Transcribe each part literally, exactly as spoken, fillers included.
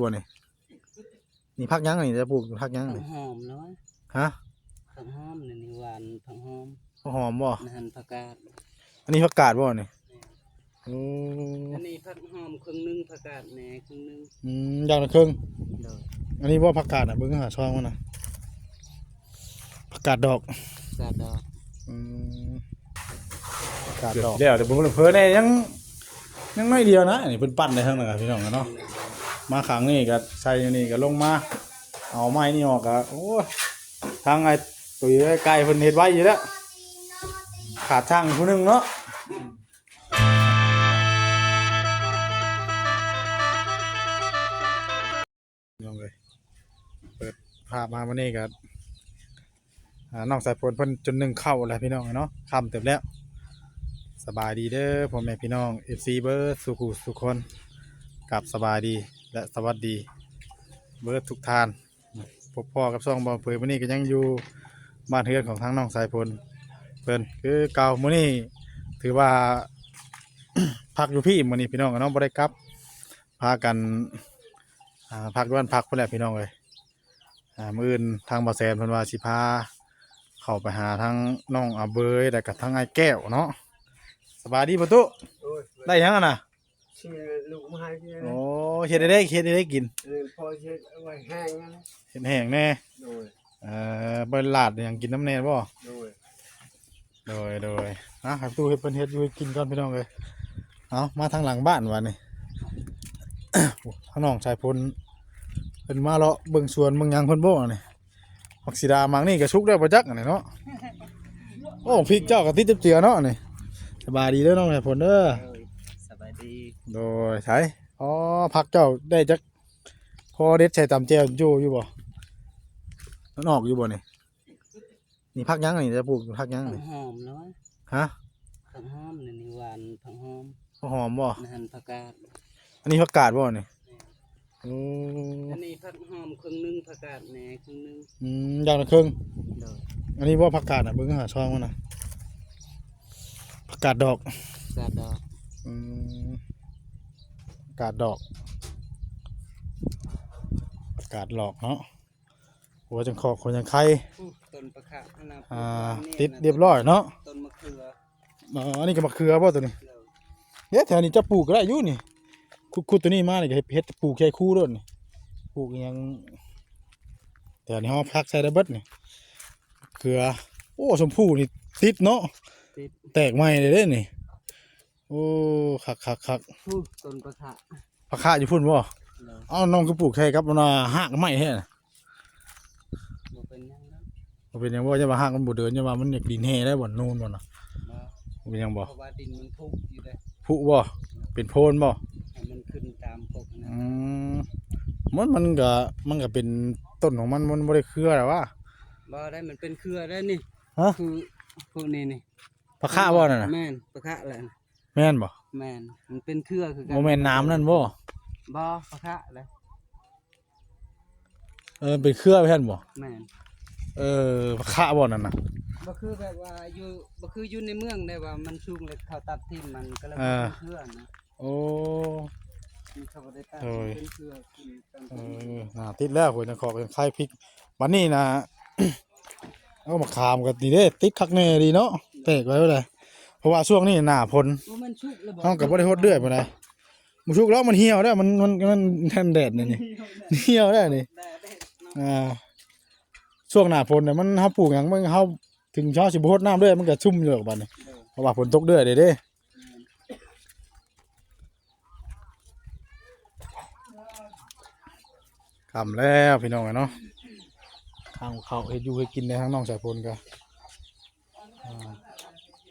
บ่นี่ นี่ผักหยังนี่ จะปลูกผักหยัง ผัก นี่ หอมแล้ววะ ฮะ ผักหอมนี่ นี่หวานผักหอม ผักหอมบ่ นั่นผักกาด อันนี้ผักกาดบ่นี่ อืม อันนี้ผักหอมครึ่งหนึ่ง ผักกาดแหน่ครึ่งหนึ่ง อืม อย่างละครึ่ง โดย อันนี้บ่ผักกาดน่ะ เบิ่งหาซองมันน่ะ ผักกาดดอก ผักกาดดอก อืม ผักกาดดอก แล้วแต่เบิ่งเพิ่นแหน่ยัง ยังน้อยเดียวนะ อันนี้เพิ่นปั่นได้ทั้งนั้นอะพี่น้องเนาะ มาครั้งนี้ก็ใส่อยู่นี่ก็ลงมา เอาไม้นี่ออกก็ โอ้ย ทางไอ้ตุ้ยไอ้ไก่เพิ่นเฮ็ดไว้อยู่แล้ว ขาดช่างผู้หนึ่งเนาะ น้องเอ้ย เปิดภาพมาวันนี้ก็ อ่า น้องสายฝนเพิ่นจนนึ่งข้าวแล้วพี่น้องเนาะ ค่ำเติบแล้ว สบายดีเด้อพ่อแม่พี่น้อง เอฟซี เบิดสู่ผู้สู่คน กับสบายดีและสวัสดี เบิดทุกท่าน พบพ้อกับช่องบ่าวเผย มื้อนี้ก็ยังอยู่บ้านเฮือนของทางน้องสายฝนเพิ่นคือเก่า มื้อนี้ถือว่า พักอยู่พี้มื้อนี้พี่น้องเนาะ บ่ได้กลับ พากัน อ่า พักอยู่บ้านพักพุ้นแหละพี่น้องเอ้ย อ่า มื้ออื่นทางบ่าวแซมเพิ่นว่าสิพาเข้าไปหาทางน้องอาเบย แล้วก็ทางอ้ายแก้วเนาะ สบายดีบ่ตุ๊ โอ้ย ได้หยังอะน่ะ ซื้อลูกมาให้กิน โอ้ เฮ็ดได้ เฮ็ดได้กิน เออ พอเฮ็ดเอาไว้แห้งนะ เฮ็ดแห้งแน่ โดย เอ่อ เปิ้นลาดหยังกินน้ำแน่บ่ โดย โดย โดย อ่ะ ให้ตู้เฮ็ดเพิ่นเฮ็ดอยู่ให้กินก่อนพี่น้องเอ้ย เอามาทางหลังบ้านวะนี่ ทางน้องสายฝนเพิ่นมาเลาะเบิ่งสวนเบิ่งหยังเพิ่นบ่นี่ ผักสีดาหมากนี่ก็สุกแล้วบ่จักอันนี้เนาะ โอ้ พริกเจ้าก็ติดจับเจือเนาะนี่ สบายดีเด้อน้องสายฝนเด้อ โดย สบายดี โดย ไส อ๋อ ผักเจ้าได้จัก พอเด็ดใส่ตำแจ่วอยู่ อยู่บ่ มันออกอยู่บ่นี่ นี่ผักหยังนี่ จะปลูกผักหยัง ผัก นี่ หอมแล้ววะ ฮะ ผักหอมนี่ นี่หวานผักหอม ผักหอมบ่ นั่นผักกาด อันนี้ผักกาดบ่นี่ โอ้ อันนี้ผักหอมครึ่งหนึ่ง ผักกาดแหน่ครึ่งหนึ่ง อืม อย่างละครึ่ง โดย อันนี้บ่ผักกาดน่ะ เบิ่งหาซองมันน่ะ ผักกาดดอก ผักกาดดอก อืม ผักกาดดอก ผักกาดดอกเนาะ หัวจังคอก หัวจังไค อู้ ต้นปะขะอันน่ะ อ่า ปลูกไว้นี่ ติด นะ เรียบร้อยเนาะ ต้นมะเขือ อ๋อ อันนี้ก็มะเขือบ่ตัวนี้ โดย เด้ แถวนี้จะปลูกก็ได้อยู่นี่ ขุดๆ ตัวนี้มานี่ก็เฮ็ด เฮ็ดปลูกใส่คูโลดนี่ ปลูกอิหยัง แถวนี้เฮาพักใส่ได้เบิดนี่ เขือ โอ้ ชมพูนี่ติดเนาะ ติด แตกใหม่เลยเด้นี่ โอ้ คักๆๆ อู้ ต้นปะขะ ปะขะอยู่พุ้นบ่ โดย เอ้า น้องคือปลูกใส่กับอันน่ะ ฮากไม้แท้น่ะ บ่เป็นหยังแล้ว บ่เป็นหยังบ่ อย่าว่าฮากมันบ่เดิน อย่าว่ามันอยากดินแห่ได้บ่ นูนบ่น่ะ บ่ บ่เป็นหยังบ่ เพราะว่าดินมันผุอยู่เด้ ผุบ่ เป็นโพนบ่ ให้มันขึ้นตามกกนะ อืม มัน มันก็ มันก็เป็นต้นของมัน มันบ่ได้เครือหรอวะ บ่ได้ มันเป็นเครือได้นี่ ฮะ คือพวกนี้นี่ ปะขะบ่นั่นน่ะ แม่น ปะขะแหละ แม่นบ่ แม่น มันเป็นเครือคือกัน บ่แม่นน้ำนั่นบ่ บ่ ปะขะเลย เออ เป็นเครือไปหั่นบ่ แม่น เออ ปะขะบ่นั่นน่ะ บ่คือแบบว่าอยู่ บ่คืออยู่ในเมืองได้ว่ามันสูงเลยเขาตัดทิ่มมันก็เลย เออ เป็นเครือนะ โอ้ มันเขาบ่ได้ตัด โอ้ย เป็นเครือขึ้นตาม เอ ต้น อ น่าติดแล้ว หัวจังคอกยังไคพริก บัดนี้นะ เอามะขามก็ดีเด้ ติดคักแน่ดีเนาะ แตกไว้เลย เพราะว่าช่วงนี้หน้าฝน โอ้ มันสุกแล้วบ่ เฮาก็บ่ได้ฮดเดือยปานใด บ่สุกแล้ว มันเหี่ยวแล้ว มัน มัน มัน มันแดดนี่ นี่ เหี่ยวแล้วนี่ แดด แดดเนาะ อ่า ช่วงหน้าฝนเนี่ย มัน เฮาปลูกหยัง มัน เฮาถึงเช้าสิบ่ฮดน้ำเดือย มันก็ชุ่มอยู่ดอกบัดนี้ เออ เพราะว่าฝนตกเดือยเด้เด้ ค่ำแล้วพี่น้องเนาะ ทางเขาเฮ็ดอยู่เฮ็ดกินในทางน้องสายฝนก็ อ่า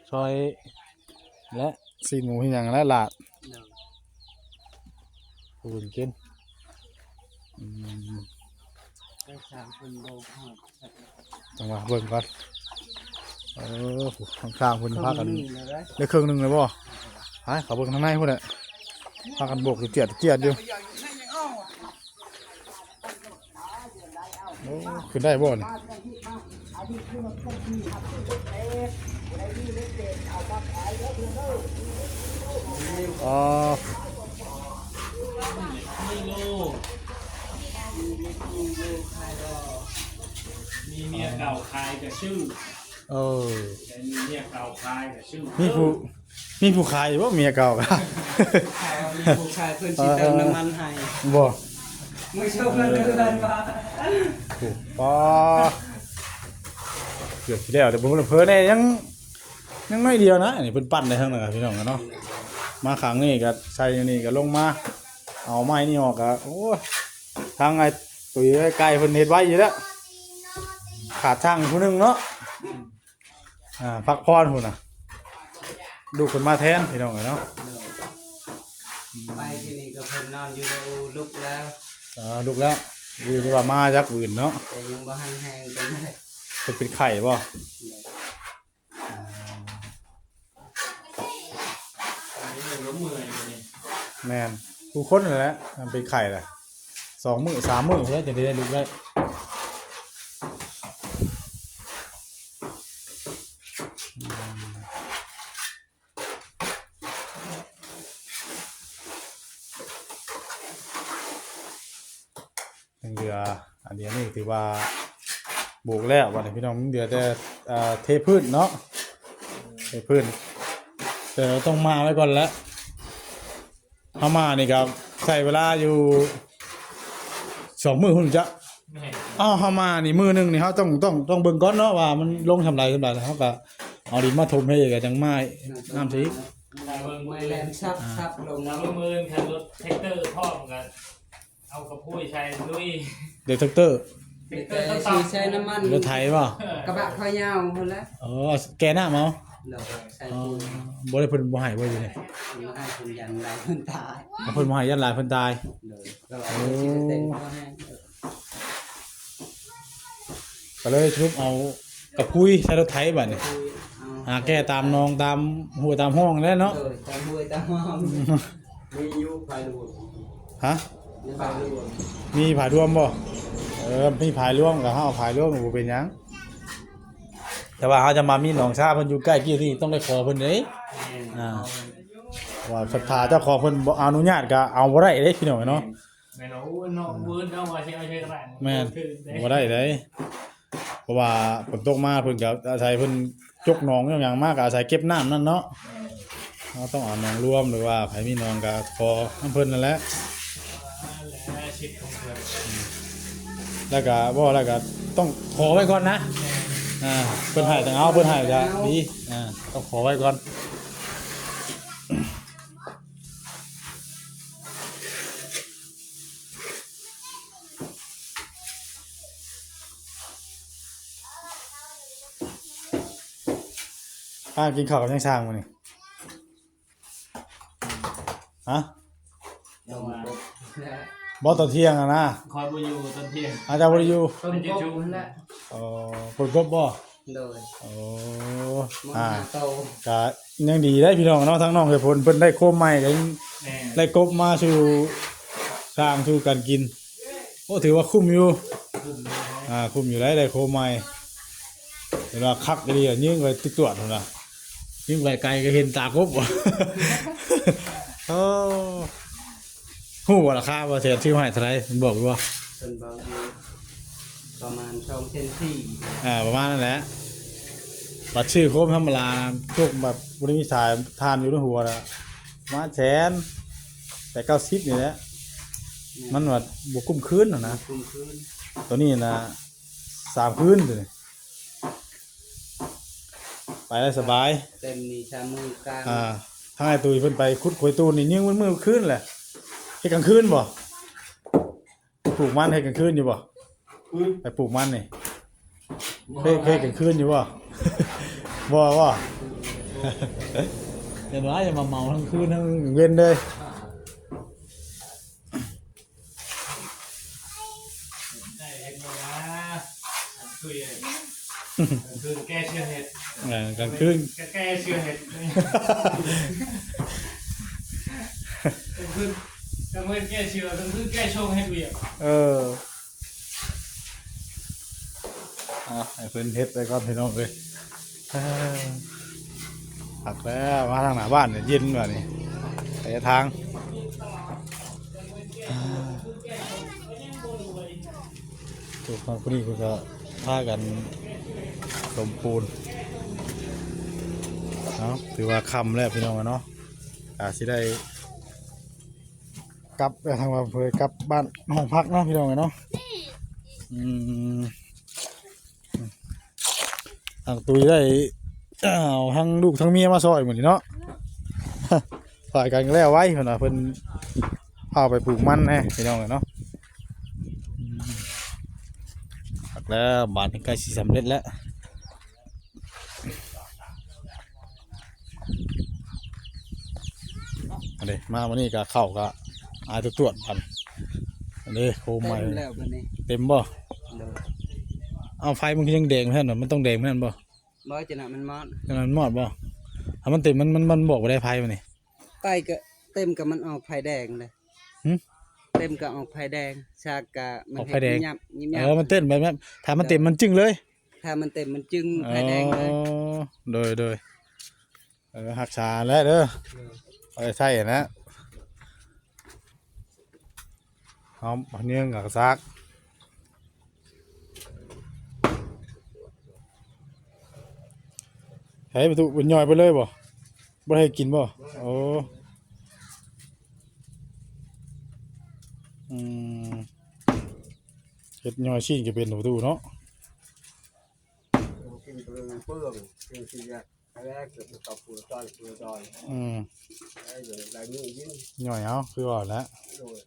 ซอย และซีนหมูที่ยังและลาด เดี๋ยว ปูนกิน อืม ไปสามคนโบกหอด จังหวะเบิ่งก่อน เออ ข้างๆเพิ่นพากัน ครึ่งหนึ่งเลยเด้อ ได้ครึ่งหนึ่งเลยบ่ ไป เขาเบิ่งทางในพุ้นแหละ พากันโบกอยู่เจียดเจียดอยู่ โอ้ ขึ้นได้บ่นี่ อ๋อ มีเมียเก่าขายกับชื่อ เออ แต่มีเมียเก่าขายกับชื่อ มีผู้มีผู้ขายอยู่บ่เมียเก่าก็ มีผู้ชายเพิ่นสิเติมน้ำมันให้ บ่ มื้อเช้าเพิ่นเดินมา ปอเกือบสิแล้วเดี๋ยวผมเพิ่นแน่ยังยังน้อยเดียวนะนี่เพิ่นปั้นได้ทั้งนั้นพี่น้องเนาะมาครั้งนี้ก็ใส่อยู่นี่ก็ลงมา เอาไม้นี่ออกก็โอ้ยทางไอ้ตุ้ยไอ้ไก่เพิ่นเฮ็ดไว้อยู่แล้วขาดช่างผู้หนึงเนาะอ่าพักผ่อนพุ่นน่ะลูกเพิ่นมาแทนพี่น้องเนาะ ไปที่นี่ก็เพิ่นนอนอยู่ในอู่ลุกแล้ว อ่าลูกแล้ววิวว่ามาจากอื่นเนาะ แต่ยังบ่หันแหงกันเลย เพิ่นเป็นไข้บ่ อันนี้มันก็เมื่อยอยู่นี่ แม่นผู้คนนั่นแหละมันเป็นไข้แหละสองมื้อสามมื้อเพิ่นจะได้ลูกได้ยังเหลืออันเดียวนี่ถือว่าปลูกแล้ววันนี้พี่น้องยังเหลือแต่เอ่อเทพื้นเนาะเทพื้นแต่ต้องมาไว้ก่อนแล้ว เฮามานี่ก็ใช้เวลาอยู่สองมื้อพุ่นจ้ะ แม่ อ้าวเฮามานี่มื้อหนึงนี่เฮาต้องต้องต้องเบิ่งก่อนเนาะว่ามันลงทำไรทำไรแล้วเฮาก็เอาดินมาถมให้ก็จังมาน้ำสิ มาเบิ่ง ไม่แลนซับซับลง มาเบิ่งมือคันรถแท็กเตอร์พร้อมกันเอากระพุ้ยใส่ลุย เดี๋ยวแท็กเตอร์ แท็กเต แต่ อร์ต้อง สี ตาม ใช้น้ำมัน รถไถบ่ กระบะขอยาวพุ่นละ อ๋อแกน้ำเอา โดยใส่ อ๋อ ปูน บ่ได้เพิ่นบ่ให้บ่อยู่นี่ มาให้คนยันลายคนตาย เพิ่นบ่ให้ย่านหลายเพิ่นตาย โดยก็ว่าเออสิได้เต็มข้อแห้ง ก็เลยสรุปเอากระพุ้ยใส่รถไถบัดนี้ คุยเอา หาแก้ตามหนองตามห้วยตามห้องแล้วเนาะ โดยตามห้วยตามห้องมีอยู่ภายรวม ฮะ ในภายรวม มีผายรวมบ่เออมีผายรวมก็เฮาเอาผายรวมบ่เป็นหยังแต่ว่าเฮาจะมามีหนองชาเพิ่นอยู่ใกล้ที่นี่ต้องได้ขอเพิ่นเด้อ่าว่าศรัทธาเจ้าของเพิ่นบ่อนุญาตก็เอาบ่ได้เด้พี่น้องเนาะ แม่นว่าโอ้ยนอกวืดเอาว่าสิเอาใช้กระดาษ แม่น ถือได้ บ่ได้เด้เพราะว่าฝนตกมาเพิ่นก็อาศัยเพิ่นจกหนองอย่างหยังมากก็อาศัยเก็บน้ำนั่นเนาะเฮาต้องเอาหนองรวมหรือว่าไผมีหนองก็ขอนำเพิ่นนั่นแหละ และสิทธิ์ของเพิ่น แล้วก็บ่แล้วก็ต้องขอไว้ก่อนนะอ่าเพิ่นให้ต้องเอาเพิ่นให้ก็ดีอ่าต้องขอไว้ก่อนพากินข้าวกับยังช่างมื้อนี้ฮะ ลงมา บ่ตอนเที่ยงอะนะ คอยบ่อยู่ตอนเที่ยง อาจารย์บ่ได้อยู่ ต้นกบนั่นแหละ อ๋อเพิ่นกบบ่ โดย โอ้ มอง อ่า หาโต ก็ยังดีได้พี่น้องเนาะทั้งน้องเหตุผลเพิ่นได้โคมใหม่ก็ยัง แม่น ได้กบมาสู่สร้างสู่การกิน โอ้ถือว่าคุ้มอยู่ กลุ่มนี้นะ อ่าคุ้มอยู่ได้ได้โคมใหม่เห็นว่าคักดีอ่ะยิงไปติดตรวจพุ่นน่ะยิงไปไกลก็เห็นตากบ โอ้ฮู้บ่ราคาบ่แสนซื้อมาให้เท่าไหร่บอกอยู่บ่ เพิ่นบอกอยู่ประมาณสองเซนสี่ อ่าประมาณนั้นแหละบัดซื้อโคมธรรมดาพวกแบบบ่ได้มีสายทานอยู่ในหัวน่ะประมาณแสนแปดเก้าสิบนี่แหละมันว่าบ่คุ้มคืนน่ะนะ คุ้มคืน ตัวนี้น่ะสามคืนตัวนี้ไปได้สบาย เต็มนี่ชามือกลาง อ่าทางไอ้ตุ้ยเพิ่นไปขุดขวยตูนนี่ยิงมันมื้อคืนแหละเฮ็ดกลางคืนบ่ปลูกมันเฮ็ดกลางคืนอยู่บ่ไปปลูกมันนี่เฮ็ดเฮ็ดกลางคืนอยู่บ่บ่บ่เดี๋ยวว่าอย่ามาเมาทั้งคืนทั้งเว้นเลย ได้เห็นบ่ว่าอันคุยอันคือแก้เชื่อเห็ด เออกลางคืน แก้เชื่อเห็ดกลางคืนกลางคืนแก้เชื่อกลางคืนแก้ชงเห็ดเวียก เอออ่ะให้เพิ่นเฮ็ดไปก่อนพี่น้องเอ้ยเออผักแล้วมาทางหน้าบ้านเนี่ยเย็นกว่านี่ไปทาง อ่า พวกนี้เพิ่นก็พากันสมปูน เนาะ ถือว่าค่ำแล้วพี่น้องเนาะ อาจสิได้กลับแล้ว ทางว่าเพิ่นกลับบ้านห้องพักเนาะพี่น้องเนาะ อืม ทางตุ้ยได้เอาทั้งลูกทั้งเมียมาซอยมื้อนี้เนาะ ซอยกันก็แล้วไว้เพิ่นว่า เพิ่นพาไปปลูกมันแน่พี่น้องเนาะ อืม พักแล้ว บาดนี้ใกล้สิสำเร็จแล้ว อันนี้มาวันนี้ก็เข้าก็อายตรวจๆ กัน อันนี้โคมใหม่ เต็มแล้วบัดนี้ เต็มบ่ โดย เอาไฟมันก็ยังแดงเหมือนกันเหรอ มันต้องแดงเหมือนกันบ่ บ่ จะน่ะมันมอด จะน่ะมันมอดบ่ ถ้ามันเต็มมัน มัน มันบอกบ่ได้ไฟมันนี่ ไฟก็เต็มก็มันออกไฟแดงเลย หึ เต็มก็ออกไฟแดง ซากก็มัน ออกไฟแดง เฮ็ดยิบยับยิบยับ เออ มันเต้นแบบนั้น ถ้ามันเต็มมันจึ้งเลย ถ้ามันเต็มมันจึ้งไฟแดงเลย อ๋อ โดย โดย เออ รักษาแล้วเด้อ เออ เอาไปใส่นะ เอา เอาเนื้อกับซาก ให้ประตูเป็นย่อยไปเลยบ่ บ่ให้กินบ่ โอ้ อืม เฮ็ดย่อยชิ้นก็เป็นประตูเนาะ กินเปลืองเปลือง กินขี้ยา อะไรเกิดกับปูตอนปูตอน อืม ไอ้เดี๋ยวลายมือยิ่ง ย่อยเอา คือว่าแล้ว โดย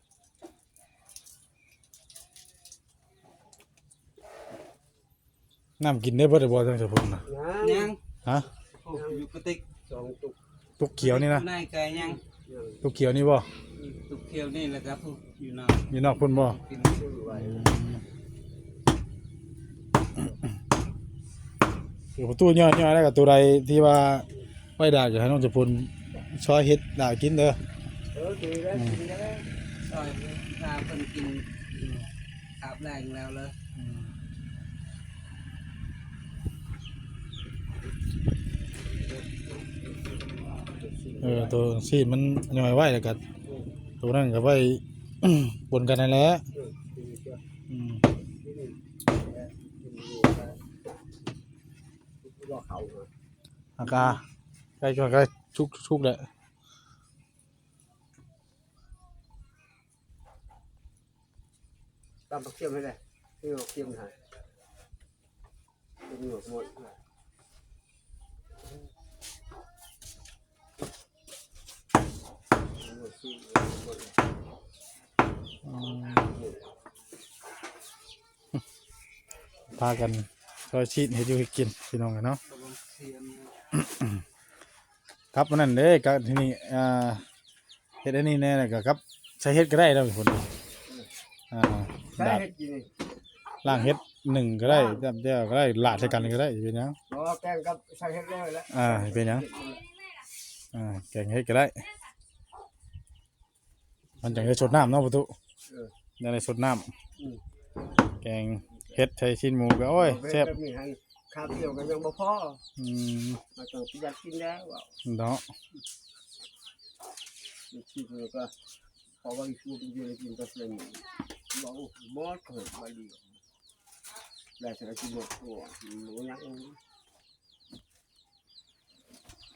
น้ำกินได้เบิดบ่ ทั้งสองคนน่ะ ยัง ยัง ฮะ โอ้ อยู่กระติก สองตุก ตุกเขียวนี่นะ นายไก่ยัง ยัง ตุกเขียวนี่บ่ อืม ตุกเขียวนี่แหละครับ อยู่นอก อยู่นอกพุ่นบ่ กิน ซื้อไว้ อืม เดี๋ยวประตูย่อยๆ แล้วก็ตัวใดที่ว่าไว้ดาก อยากให้น้องเจ้าพลซอยเฮ็ดดากกินเด้อ เออ ดีแล้ว อืม กินแล้ว ซอยพาเพิ่นกิน อืม คาบแรงแล้วเลย อืม เออ ตัวซีนมันย่อยไว้แล้วก็ ตัวนั้นก็ไว้ ปนกันนั่นแหละ อืม รอเขา อากาใกล้ๆ ใกล้ชุกๆ แล้ว ตำผักเทียมให้เลย นี่ผักเทียมให้ เป็นหยวกหมด หมดสิ หมดเลย อืม พากันซอยชีสให้อยู่ให้กิน พี่น้องกันเนาะ ครับ อันนั้นเด้ ก็ทีนี้ อ่า เฮ็ดอันนี้แน่ แล้วก็ครับ ใส่เฮ็ดก็ได้แล้วคน อ่า ใส่ ดาด เฮ็ดกินนี่ ล้างเฮ็ดหนึ่งก็ได้ จ้ำแจ่วก็ได้ ลาดใส่กันก็ได้ เป็นหยัง อ๋อ แกงกับใส่เฮ็ดแล้วแหละ อ่า เป็นหยัง อ่า แกงเฮ็ดก็ได้ มันจังได้สดน้ำเนาะ ประตู เออ จังได้สดน้ำ อืม แกงเฮ็ดใส่ชิ้นหมูก็ โอ้ย แซ่บ แบบนี้ให้คาบเดียวก็ยังบ่พอ อืม เราต้องประหยัดกินแล้วอะ เนาะ ลูกชิ้นมันก็ เพราะว่าอีกชุดเดียวกินก็เสียหมู บอกโอ้ย หมดเถอะ มาดี ได้สักกินหมดตัว หมูยัง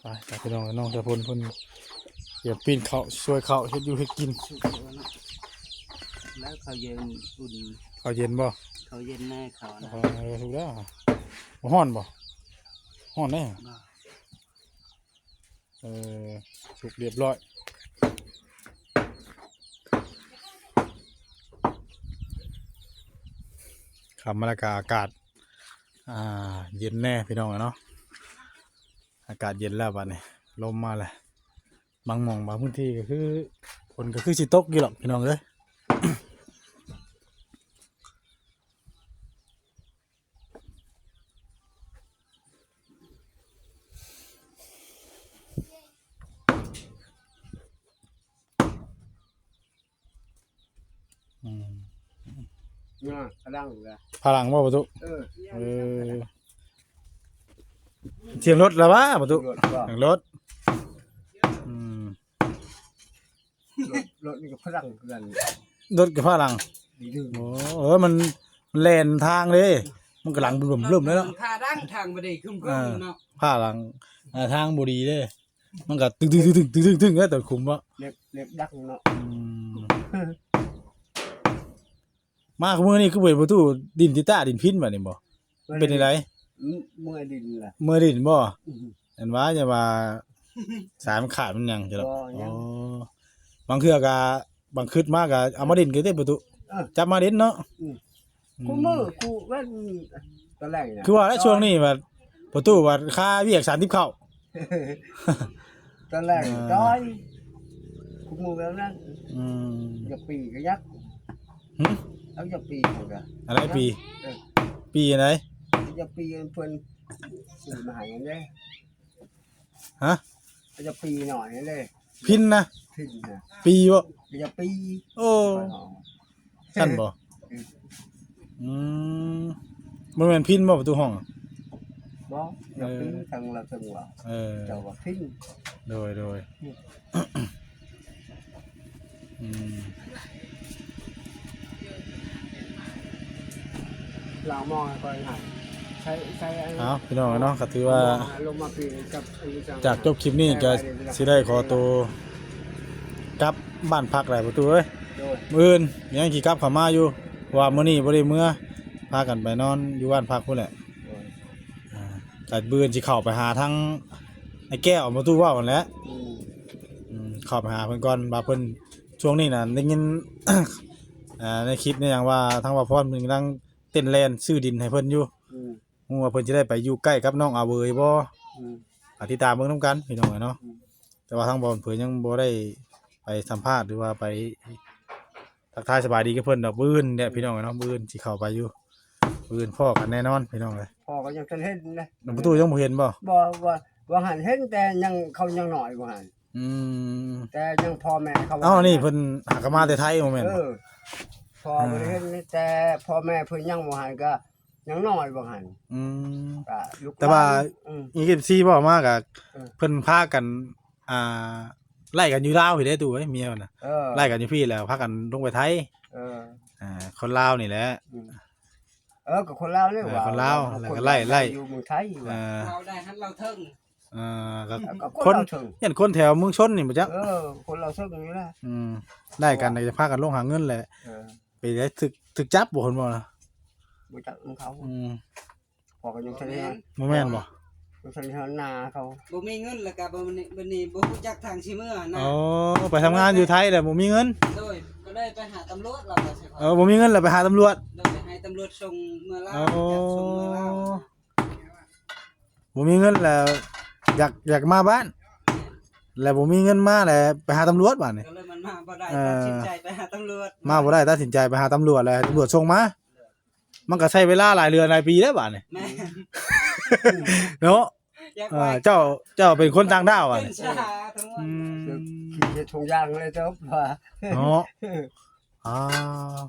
ไป ไปพี่น้อง น้องเจ้าพลเพิ่นเตรียมปิ้งข้าว ช่วยข้าว เฮ็ดอยู่เฮ็ดกิน สุกแล้วเนาะ แล้วข้าวเย็นอุ่น ข้าวเย็นบ่ ข้าวเย็นแน่ข้าวนะ เออ สุกแล้ว บ่ฮ้อนบ่ ฮ้อนแน่ บ่ เออ สุกเรียบร้อย ค่ำมาแล้วก็อากาศ อ่า เย็นแน่พี่น้องเนาะ อากาศเย็นแล้วบัดนี้ ลมมาแล้ว บางหม่องบางพื้นที่ก็คือ ฝนก็คือสิตกอยู่หรอกพี่น้องเอ้ย อืม น่ะ พลังเลย พลังบ่ประตู เออ เออ เสียงรถแล้ววะประตู รถก็ เสียงรถ อืม รถ รถนี่ก็พลังคือกัน รถกับพลัง ดีดึง โอ้ เออ มัน แล่นทางเด้ มันกำลังเริ่มเริ่มแล้วเนาะ ผ้าดังทางบ่ได้ครึมๆ เออ เนาะ ผ้าหลัง อ่า ทางบ่ดีเด้ มันก็ตึงตึงตึงตึงตึงตึงตึงแล้วตอนคุมเนาะ เล็บ เล็บดักเนาะ อืม มามื้อนี้คือเปิดประตูดินติต้าดินพินบัดนี้บ่ เป็นจั่งใด เมื่อยดินล่ะ เมื่อยดินบ่ อืม อันว่าอย่าว่า สายมันขาดมันหยังจั่งซี้ดอก บ่หยัง อ๋อ บางเทื่อก็ บางคิดมาก็เอามาดินก็ได้ประตู เออ จับมาดินเนาะ อืม อืม คู่มื้อคู่วันตอนแรกนะ คือว่าแล้วช่วงนี้ว่าประตูว่าค่าเวียกสามสิบเข้า ตอนแรก อ่า จ้อย คู่มื้อแบบนั้น อืม อยากปีก็อยาก หึ เอาอยากปีก็ อะไรปี เออ ปีไหน อยากปีเพิ่นซื้อมาให้เด้ ฮะ ก็จะปีหน่อยเลย พินนะ พินนะ ปีบ่ ก็จะปี โอ้ ซั่นบ่ อืม อืม บ่แม่นพินบ่ประตูห้อง บ่ จะปี เออ ทางละจังหวะ เออ เจ้าว่าพิน โดย โดย อืม อืม ลาวมองก่อนหัน ใช้ ใช้อัน เอาพี่น้องเนาะ ก็ถือว่า ลงมาปีกับอันนี้จัง จากจบคลิปนี้ก็สิได้ขอตัวกลับบ้านพักแล้วประตูเอ้ย โดย มื้ออื่นยังสิกลับเข้ามาอยู่ เพราะว่ามื้อนี้บ่ได้เมือ พากันไปนอนอยู่บ้านพักพู้นแหละ โดย อ่า ก็มื้ออื่นสิเข้าไปหาทางไอ้แก้วประตูเว้าหั่นแหละ อืม อืม เข้าไปหาเพิ่นก่อนว่าเพิ่น ช่วงนี้น่ะได้ยิน อ่า ในคลิปในหยังว่าทางบ่าวพรเพิ่นกำลังเต้นแล่นซื้อดินให้เพิ่นอยู่ อืม ฮู้ว่าเพิ่นสิได้ไปอยู่ใกล้กับน้องอาเหวยบ่ อืม ก็ติดตามเบิ่งนำกันพี่น้องเอ้ยเนาะ อืม แต่ว่าทางบ่าวพรเพิ่นยังบ่ได้ไปสัมภาษณ์หรือว่าไปทักทายสบายดีกับเพิ่นดอก มื้ออื่นเนี่ยพี่น้องเอ้ยเนาะ มื้ออื่นสิเข้าไปอยู่ มื้ออื่นพ้อกันแน่นอนพี่น้องเอ้ย พ่อก็ยังทันเห็นนะ น้องประตูยังบ่เห็นบ่ บ่ ว่า ว่าหันเห็นแต่ยัง เขายังน้อยว่าหัน อืม แต่ยังพ่อแม่เขา เอ้า นี่เพิ่นหากนมาแต่ไทยบ่แม่นบ่ เออ พ่อบ่ได้เห็น อ่า แต่พ่อแม่เพิ่นยังบ่หันก็ยังน้อยบ่หัน อืม ก็ลูก แต่ว่า หลาน อืม อีก เอฟซี บอกมาก็ เออ เพิ่นพากัน อ่า ไล่กันอยู่ลาวพี้เด้ตู้เอ้ย เมียมันน่ะ เออ ไล่กันอยู่พี้แล้วพากันลงไปไทย เออ อ่า คนลาวนี่แหละ อืม เออ ก็คนลาวนี่ เออ ว่า คนลาว ว่า แล้วก็ไล่ ไล่ อยู่เมืองไทยว่า เออ ลาวได้หันลาวเทิง อ่า ก็ ก็คน คนลาวเทิง เห็นคนแถวเมืองชนนี่บ่จัก เออ คนลาวเทิงนี่แหละ อืม ได้กัน ว่า ก็จะพากันลงหาเงินแหละ เออ ไปได้ ถูก ถูกจับบ่ คนบ่นะ บ่จักนำเขา อืม พ่อก็ยังทันได้ บ่แม่นบ่ ยังทันได้หาหน้าเขา บ่มีเงินแล้วก็บ่ บัดนี้ บัดนี้บ่รู้จักทางสิเมือนะ อ๋อ ไปทำงานอยู่ไทยแล้วบ่มีเงิน โดย ก็เลยไปหาตำรวจ เราก็สิ เออ บ่มีเงินแล้วไปหาตำรวจ โดย ให้ตำรวจส่งเมือลาว อ๋อ จับส่งเมือลาว บ่มีเงินแล้ว อยาก อยากมาบ้าน แล้วบ่มีเงินมาแล้วไปหาตำรวจบาดนี้ ก็เลยมันมาบ่ได้ เออ ตัดสินใจไปหาตำรวจ มาบ่ได้ ตัดสินใจไปหาตำรวจแล้วให้ตำรวจส่งมา มันก็ใช้เวลาหลายเดือนหลายปีแล้วบาดนี้ แม่น เนาะ อยาก เออ ว่า เจ้า เจ้าเป็นคนต่างด้าวอะ เป็นชาทั้งหมด อืม ขี่เฮ็ดทุกอย่างเลยเจ้าว่า เนาะ อ้าว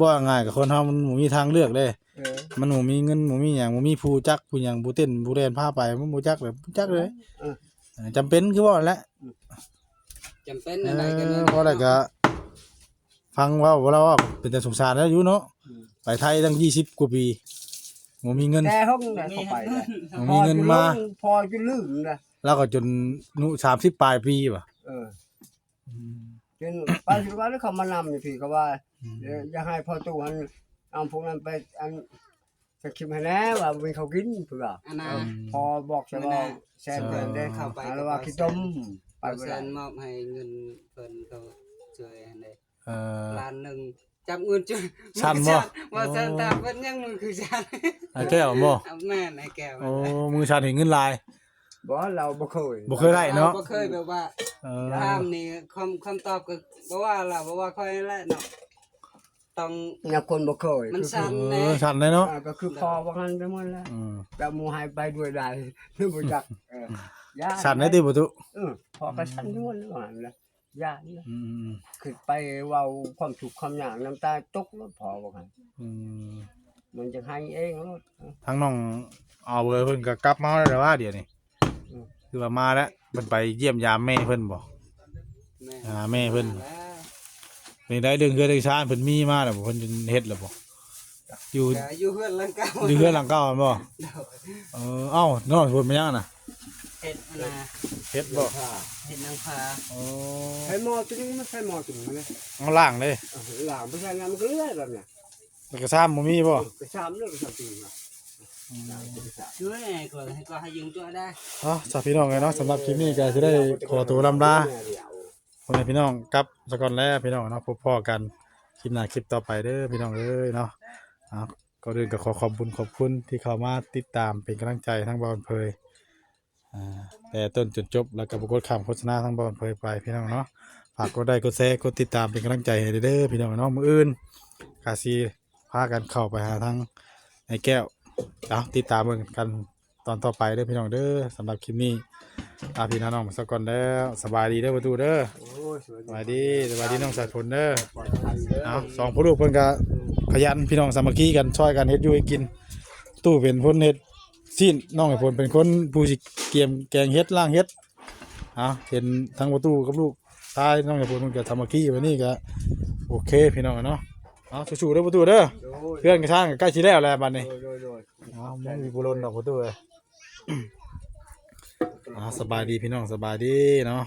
บ่ง่ายกับคนเฮามันบ่มีทางเลือกเด้ เออ มันบ่มีเงิน บ่มีหยัง บ่มีผู้จักผู้หยัง ผู้เต้นผู้แดนพาไป มันบ่จักเลย บ่จักเลย เออ เออ จำเป็นคือว่าแหละ จำเป็นอันใดก็ เออ นั่นแหละ พอแล้วก็ ฟังเว้า เว้าแล้วว่าเป็นแต่สงสารแล้วอยู่เนาะ อืม ไปไทยตั้งยี่สิบกว่าปี บ่มีเงิน แต่ห้องไหนเข้าไปเนี่ย บ่มีเงินมา พอจนลืมนะ แล้วก็จนอายุสามสิบปลายปีว่ะ เออ อืม จนปัจจุบันเขามานำนี่พี่เขาว่า อืม เดี๋ยวอย่าให้พ่อตู้หันเอาพวกนั้นไปอัน สคริปต์ให้แน่ว่ามีเขากินเพื่อ อันน่ะ เออ พอบอกจะว่า มื้อน่ะ แซนเพิ่นได้ เข้าไป หาว่าขี้ต้ม ไป บ่าว บ่ แซ ได้ นมอบให้เงินเพิ่น เขาช่วยให้ได้ เออ ล้านหนึ่ง จับเงินจ้ะ สั่นบ่ บ่าวแซน โอ้ ถามเพิ่นยังมือคือสั่น ไอ้แก้วบ่ แม่นไอ้แก้ว โอ้ มือสั่นเห็นเงินหลาย บ่ เราบ่เคย บ่เคยได้เนาะ บ่เคยแบบว่า เออ ถามนี่คำ คำตอบก็บ่ว่าล่ะ บ่ว่าค่อยนั่นแหละเนาะ ต้อง เนี่ยคนบ่เคย มันสั่น เออ แน่ สั่นเลยเนาะ อ่า ก็คือพอว่างั้นไปหมดแล้ว อืม แต่หมู่หายไปด้วยได้ บ่จัก เออ ย่าน สั่นได้ติบ่ตุ เออ พอก็สั่นไปหมดแล้วว่างั้นแหละ ย่านนะ อืม ขึ้นไปเว้าความทุกข์ความยากน้ำตาตกแล้วพอว่างั้น อืม มันจะให้เองโลด ทางน้องเอาเบอร์เพิ่นก็กลับมาแล้วว่าเดี๋ยวนี้ อืม คือว่ามาแล้ว เพิ่นไปเยี่ยมยามแม่เพิ่นบ่ แม่ หาแม่เพิ่น มาแล้ว นี่ได้เรื่องเฮือนเรื่องชานเพิ่นมีมาแล้วบ่ เพิ่นเฮ็ดแล้วบ่ อยู่ ก็อยู่เฮือนหลังเก่า อยู่เฮือนหลังเก่าแม่นบ่ โดย เออเอ้าน้องฝนมายังน่ะ เฮ็ดอันนะ เฮ็ดบ่ เฮ็ดหนังคา โอ้ ใช้หม้อตัวนี้มันใช้หม้อตัวนี้เลย เอาล้างเลย เอาหลังไม่ใช่งานมันก็เลื่อยแบบเนี้ย แล้วก็ซ้ำบ่มีบ่ ไปซ้ำเรื่องไปซ้ำตีนมา ช่วยก็ให้ก็ให้ยืมตัวได้ เอ้าจ้ะพี่น้องเอ้ยเนาะสำหรับคลิปนี้ก็สิได้ขอตัวลำลา พ่อแม่พี่น้องกลับซะก่อนแล้วพี่น้องเนาะ พบพ้อกันคลิปหน้าคลิปต่อไปเด้อพี่น้องเอ้ยเนาะ เอาก่อนอื่นก็ขอขอบคุณขอบคุณที่เข้ามาติดตามเป็นกำลังใจทั้งบ่าวอำเภย อ่า แต่ต้นจนจบ แล้วก็บ่กดข้ามโฆษณาทั้งบ่าวอำเภยไปพี่น้องเนาะ ฝากกดไลค์กดแชร์กดติดตามเป็นกำลังใจให้เด้อพี่น้องเนาะ มื้ออื่นก็สิพากันเข้าไปหาทางไอ้แก้ว เอาติดตามเบิ่งกันตอนต่อไปเด้อพี่น้องเด้อ สำหรับคลิปนี้ลาพี่ลาน้องไปซะก่อนแล้ว สบายดีเด้อประตูเด้อ โอ้ยสวัส ส ดี บายดี สบายดีน้องสายฝนเด้อ ปลอดภัยเด้อ เอาสองพ่อลูกเพิ่นก็ขยันพี่น้องสามัคคีกัน ช่วยกันเฮ็ดอยู่ให้กิน ตู้เป็นคนเฮ็ดซีน น้องสายฝนเป็นคนผู้สิเกียมแกงเฮ็ดล้างเฮ็ด เอาเห็นทั้งประตูกับลูกชายน้องสายฝนมันก็สามัคคีแบบนี้ก็โอเคพี่น้องเนาะ เอาสู้ๆเด้อประตูเด้อ โดย เพื่อนกระช่างก็ใกล้สิแล้วแหละบัดนี้ โดยโดยโดย เอามันมีบุรนดอกประตูเลย อ่าสบายดีพี่น้องสบายดีเนาะ